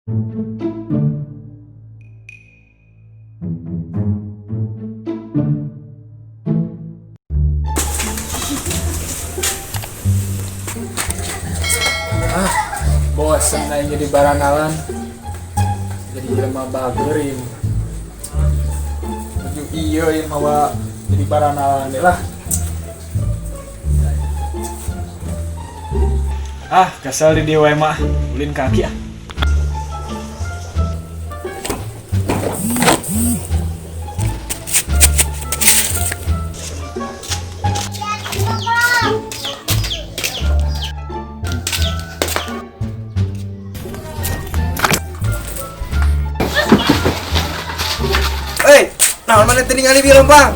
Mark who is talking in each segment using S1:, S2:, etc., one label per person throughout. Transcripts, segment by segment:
S1: Bosen aing jadi baranalan. Jadi jelema bager ieu. Nuju ieu ieu mawa jadi baranalan deh lah. Ah, kesel di dieu wae mah. Ulin kaki ah.
S2: Hei, naon mana teu ningali di lempang?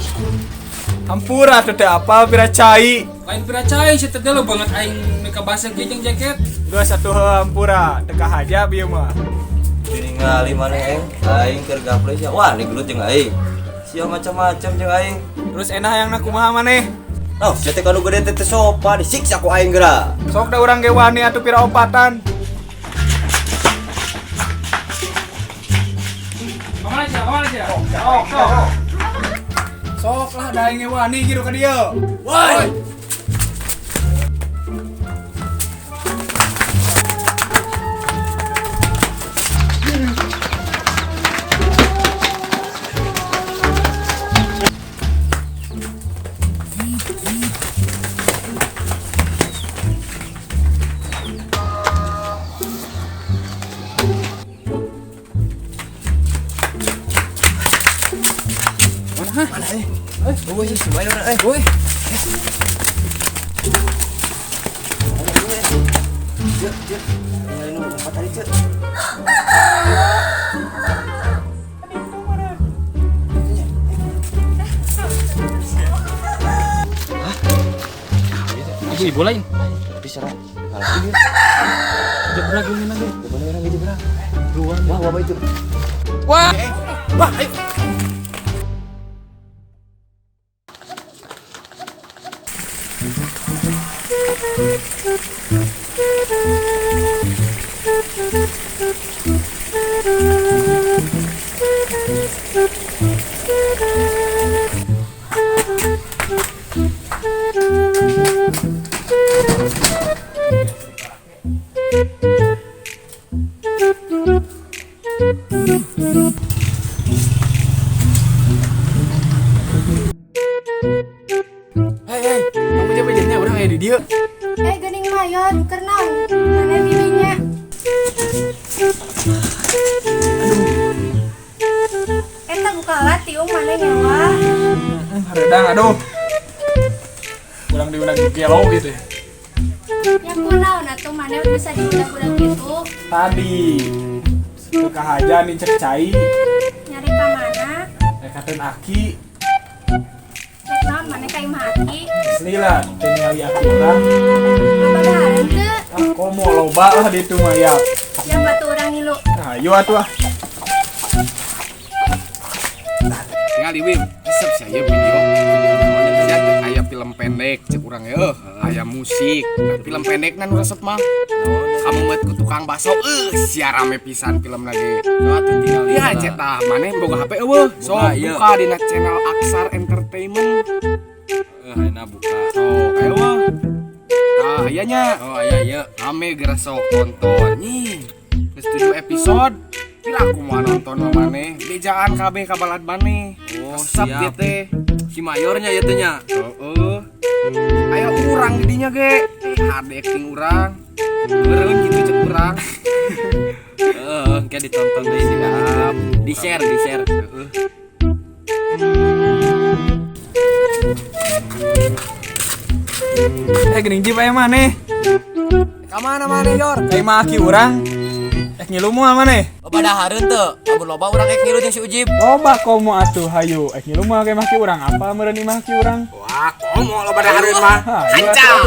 S1: Hampura teu teh apal pira cai.
S3: Lain pira cai si teh lo banget aing meka basah ge jeung jaket.
S1: Dua satu hampura teu kahaja bieu mah.
S2: Ningali mana eng? Aing keur gaple sia. Wah, ni gelut jeung aing. Sia macam-macam jeung aing.
S1: Terus enak yang kumaha maneh?
S2: Oh, sia teh kanu gede teh teu sopan, disiksa ku aing geura.
S1: Sok da urang ge wani atuh pira opatan. Kamana sia? Kamana sia? Sok, sok. Sok lah da aing ge wani gitu ka dieu. Woi.
S2: Mana eh? Eh, euy si main urang eh. Euy. Cek, cek. Ningali nu empat tadi, cek.
S3: Ibu-ibu lain.
S2: Tapi serah. Ngalaki dia.
S3: Jebrak ini nanti.
S2: Depan orang jebrang. Wah, wah itu.
S3: Wah.
S2: Wah, ayo.
S1: Hei, hei, kamu jam-jamnya urang aya di dieu.
S4: Eh geuning mayor keur naon? Mana bibinya? Eta buka lah tiung mana nyawa.
S1: Hareudang aduh. Urang diundang gelo gitu ya.
S4: Ya kunaon atuh mana bisa diudak-udak gitu?
S1: Tadi teu kahaja nih cek cai.
S4: Nyari ka mana?
S1: Rek kateun aki.
S4: Rek naon mana ka imah aki?
S1: Asli lah, teu ningali aki urang.
S4: Loba dahareun teu?
S1: Ah, komo loba lah di itu mah ya.
S4: Yang batu urang ngilu.
S1: Ayo atuh ah.
S5: Tinggal di Wim, resep sih aya video. Video naon aya film pendek cek urang eueuh, aya musik. Nah, film pendek nu resep mah. Kamu met ku tukang bakso, sia rame pisan filmna ge. Ya cetah maneh boga HP eueuh. Sok buka dina channel Aksar Entertainment.
S3: Ayeuna buka.
S5: Sok eueuh. Tah aya nya.
S3: Oh aya ieu.
S5: Rame geura sok tonton. Nih, geus 7 episode. Pira aku mau nonton mah maneh, bejaan kabeh ka balad maneh.
S3: Oh,
S5: Resep
S3: siap.
S5: ieu teh.
S3: Si mayornya ieu teh nya.
S5: Heeh. Aya urang di dinya ge. Hade acting urang. Meureun kitu cek urang.
S3: Heeh, engke ditonton deui sih.
S5: Siap.
S3: Di-share, di-share.
S5: Heeh.
S1: Eh geuning jip aya maneh.
S5: Ka mana maneh, Yor?
S1: Ka imah aki urang. Eh ngilu moal maneh?
S2: Loba dahareun teu? Amun loba urang ek ngilu jeung si Ujib.
S1: Loba komo atuh hayu. Eh ngilu moal ka imah aki urang. Apa meureun imah aki urang?
S5: Wah, komo loba dahareun mah.
S1: Hayu
S5: Hanca.
S1: atuh.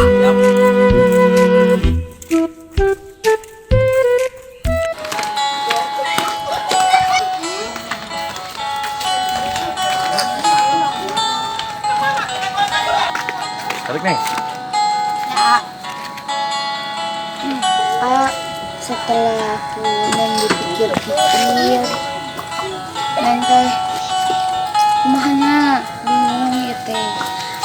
S2: Tarik, Neng.
S4: Ya.
S6: Setelah ku Neng dipikir-pikir, Neng teh kumaha nya, bingung ieu teh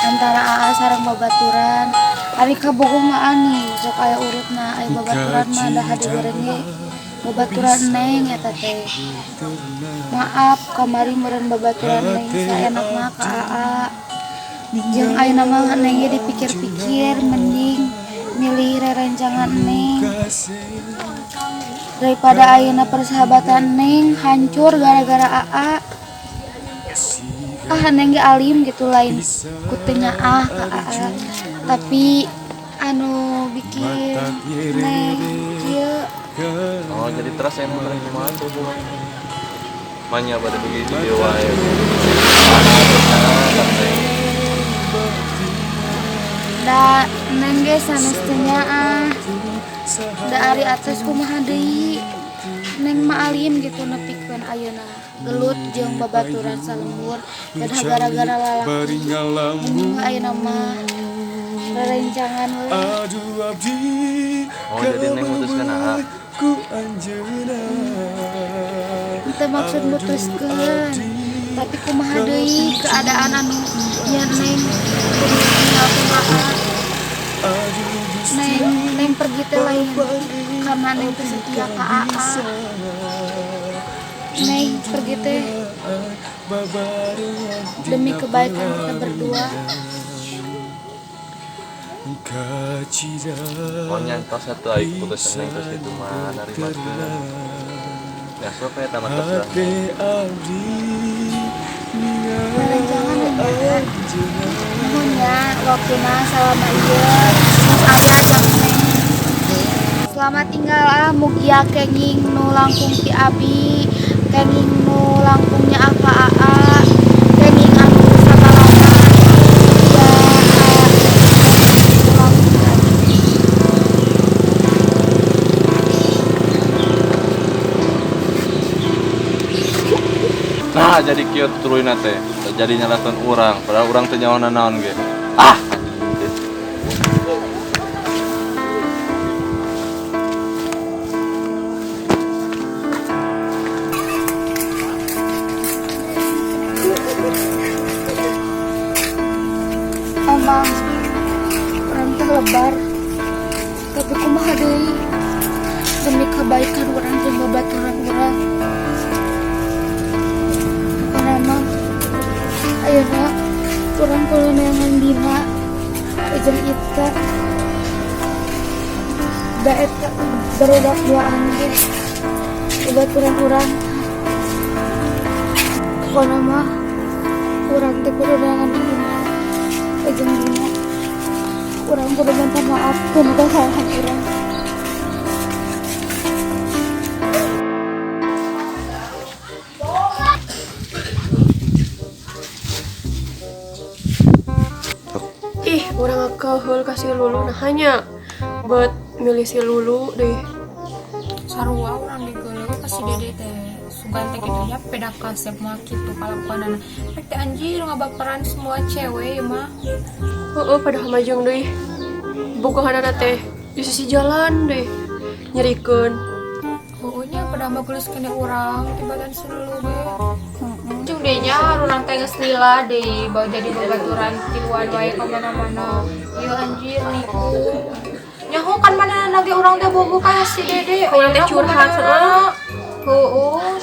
S6: antara Aa sareng babaturan. Ari kabogoh mah ani sok aya urutna, aya babaturan mah da hade ge babaturan Neng eta teh. Maaf kamari meureun babaturan Neng saenak mah ka Aa. Jeung ayeuna mah Neng ge dipikir-pikir mending milih rerencangan Neng daripada ayeuna persahabatan Neng hancur gara-gara Aa. Ah, Neng ge alim gitu, lain ku teu nyaah ka Aa, tapi anu bikin Neng kieu.
S2: Oh, jadi terus yang mau kumaha tuh kumaha? Manya pada begitu dia wae.
S6: Da Neng ge sanes teu nyaah, da ari atos kumaha deui, Neng mah alim gitu nepikeun ayeuna gelut jeung babaturan salembur padahal gara-gara lalaki. Mending ayeuna mah rerencangan we.
S2: Oh, jadi Neng mutuskeun Aa.
S6: Teu maksud mutuskeun, tapi kumaha deui keadaan anu nya Neng kudu ninggalkeun Aa. Neng pergi teh lain karena Neng teh setia ka Aa. Neng pergi teh demi kebaikan kita berdua.
S2: Oh, nyantos satu ai keputusan Neng terus itu mah narimakeun. Ya sok we tamat terserah.
S6: Rerencangan nya, nuhun nya waktuna salama ieu tos aya jang Neng. Selamat tinggal ah, mugia kenging nu langkung ti abi, kenging nu langkung nyaah ka Aa, kenging anu sagalana ya ka langkung ti abi.
S2: Nah, jadi kieu tuluyna teh. Jadi nyalahkeun urang, padahal urang teu nyaho naon ge. Ah.
S6: Emang urang teh lebar, tapi kumaha deui, demi kebaikan urang jeung babaturan urang. Pokona mah ayeuna urang kudu neangan Bima jeung Ita, da eta barudak duaan ge babaturan urang. Pokona mah urang teh kudu neangan Bima jeung Bima. Urang kudu minta maaf kana kesalahan urang.
S7: Ih, urang keheul ka si Lulu, nah hanya buat milih si Lulu deh.
S8: Sarua urang digeuleuh ka si Dede teh. Sugan teh kitu nya peda kasep mah kitu kalakuanana. Rek teh anjir ngabaperan semua cewek ieu mah.
S7: Heeh, padahal mah jeung deui bogohanana teh di sisi jalan deh nyerikeun.
S8: Heeh nya, padahal mah geus kene urang tibatan si Lulu ge. Jeung deui nya urang teh geus lila deui bawa jadi babaturan tiluan wae ka mana-mana. Ieu anjir nipu. Nyaho kan mana ge urang teh bogoh ka si Dede.
S7: Urang teh
S8: Ayeuna
S7: curhat,
S8: kumaha?
S7: Heeh.
S8: Heeh.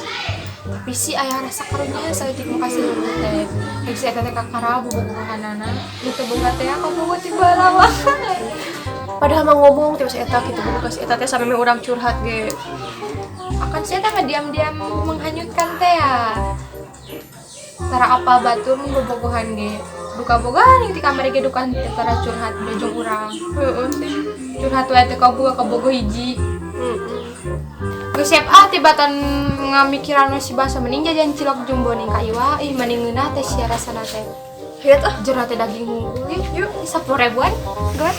S8: Tapi sih aya rasa karunya saeutik mah ka si Lulu teh. Rek si eta teh kakara bobogohanana. Nu teu boga teh kabogoh ti baheula mah.
S7: Padahal mah ngomong teh si eta kitu bogoh ka si eta teh sameme urang curhat ge.
S8: Akan si eta mah diam-diam menghanyutkan teh ya. Tara apa batur mun bobogohan ge. Duka boga nih di kamar ge duka teh tara curhat jeung urang.
S7: Heeh sih.
S8: Curhat wae teh kaboga kabogoh hiji.
S7: Heeh.
S8: Geus siap ah tibatan ngamikiran si basa mending jajan cilok jumbo ning ka Iwa. Ih mending ngeunah teh sia rasana teh.
S7: Lihat ah.
S8: Jero teh daging hungkul. Yuk, 10 ribuan. Gor.